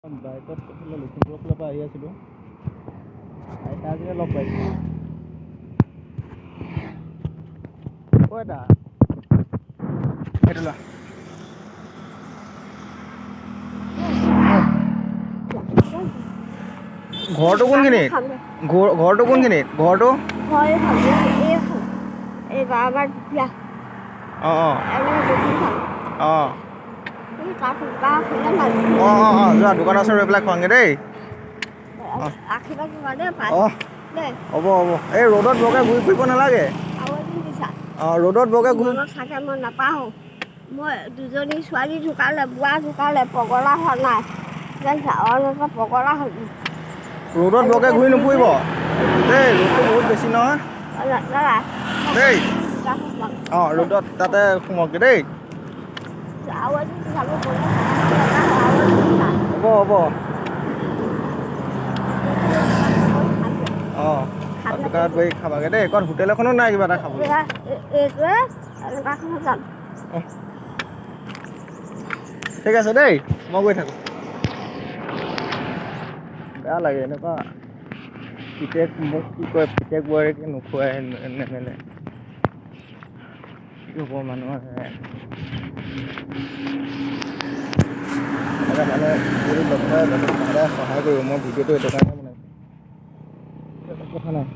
বাইকত এইফালে লখিমপুৰৰ ফালৰ পৰা আহি আছিলোঁ, আইতা এজনী লগ পাইছোঁ। অ' আইতা, এইটো লোৱা। ঘৰটো কোনখিনিত? ঘৰটো কোনখিনিত? ঘৰটো? অঁ অঁ অঁ অঁ অঁ অঁ যোৱা, দোকানৰ ওচৰত ৰৈ পেলাই খোৱাংগৈ দেই। অঁ, হ'ব হ'ব। এই ৰ'দত বৰকৈ ঘূৰি ফুৰিব নালাগে। অঁ, ৰ'দত বৰকৈ ঘূৰি থাকে, মই নাপাহো। মই দুজনী ছোৱালী ঢুকালে, বুঢ়া ঢুকালে, পগলা হোৱা নাই জানিছা? অন্তত পগলা হ'ল। ৰ'দত বৰকৈ ঘূৰি নুফুৰিব দেই, ৰ'দটো বহুত বেছি নহয় দেই। অঁ, ৰ'দত তাতে সোমকগৈ দেই। হ'ব হ'ব। অঁ, দোকানত বহি খাবাগৈ দেই। ক'ত হোটেল এখনো নাই কিবা এটা খাবলৈ? ঠিক আছে দেই, মই গৈ থাকোঁ। বেয়া লাগে এনেকুৱা। পিতেক মোক কি কয়, পিতেক বোৱাৰীকে নোখোৱাই নেমেলে, কি হ'ব মানুহৰ? এনেকুৱা মানুহ যদি লগ পায় সদায় সহায় কৰিব। মই ভিডিঅ'টো এইটো কাৰণে বনাইছোঁ, কথা নাই।